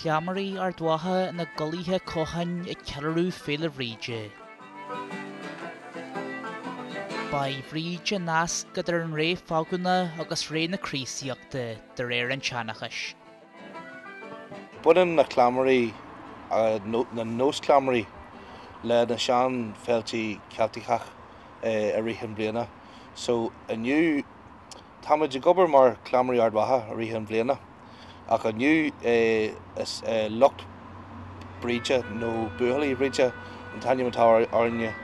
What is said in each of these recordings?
Cleamairí Ard Mhacha ina gculaithe cothain ag ceiliúradh Féile Bhríde. Ba í Bríd an nasc idir an ré phágánach agus ré na Críostaíochta de réir an tseanchais. Baineann na cleamairí, na nóschleamairí le na sean-fhéiltí Ceilteacha i rith an bhliana. So inniu Táimid ag obair mar Chleamairí Ard Mhacha i rith an bhliana ach inniu is lucht Bríde nó Buachaillí Bhríde an t-ainm atá orainne.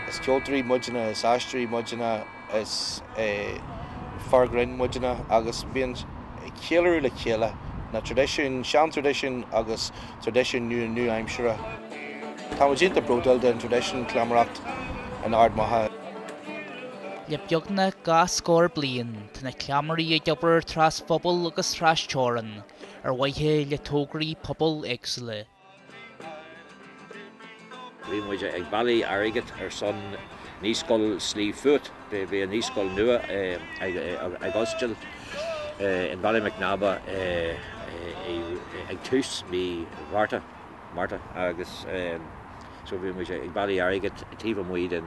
Is ceoltóirí muidne, is aisteoirí muidne, is fear grinn muidne agus bíonn ceiliúradh le chéile, na traidisiúin, sean-traidisiúin agus traidisiúin nua-aimseartha. Táimid iontach bródúil den traidisiún cleamaireacht in Ard Mhacha. Le beagnach 20 scór bliain, tá na cleamairí ag obair tras-phobal agus tras-teorann ar mhaithe le tograí pobail éagsúla. Bhí muid ag bailiú airgead ar son Naíscoil Sliabh Fuath. Bhí an naíscoil nua ag oscailt in Ballymacnab ag tús mí Mhárta, Márta, agus so bhí muid ag bailiú airgead taobh amuigh den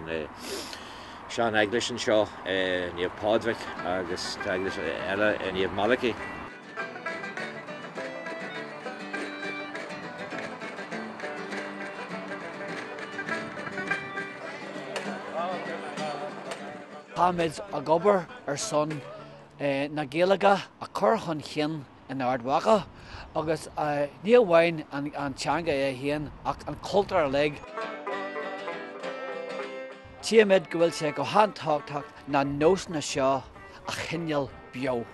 sean-eaglais anseo, Naomh Pádraig agus tá eaglais eile, Naomh Malachy. Táimid ag obair ar son na Gaeilge a chur chun chinn in Ard Mhacha agus ní amháin an teanga é féin ach an cultúr uilig. Tchímid go bhfuil sé go han-tábhachtach na nósanna seo a choinneáil beo.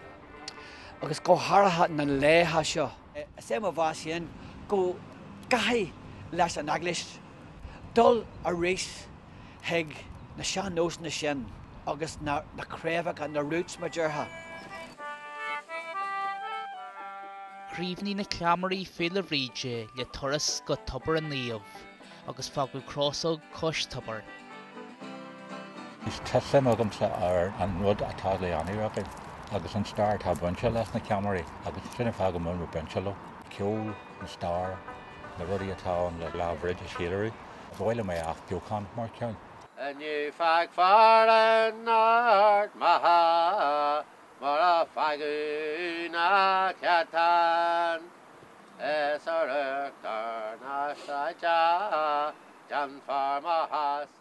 agus go háirithe na laetha seo. Is é mo mheas féin go gcaithfidh leis an Eaglais dul arís chuig na sean-nósanna sin agus na craobhacha, na roots mar déarfá. Chríochnaigh na cleamairí Féile Bhríde le turas go Tobar an Naoimh agus fágadh crosóg cois tobair. Tá suim agamsa ar an rud atá le déanamh againn agus an stair atá bainte leis na Ceamairí agus sin an fáth go bhfuil mé bainte leo. Ceol, an stair, na rudaí atá ann le Lá Bhríde a cheiliúradh. Ba mhaith liom é a athbheochan mar cheann. Inniu fágfar in Ard Mhacha mar a fágadh na céadta is ar uachtar na sráide déanfar maitheas.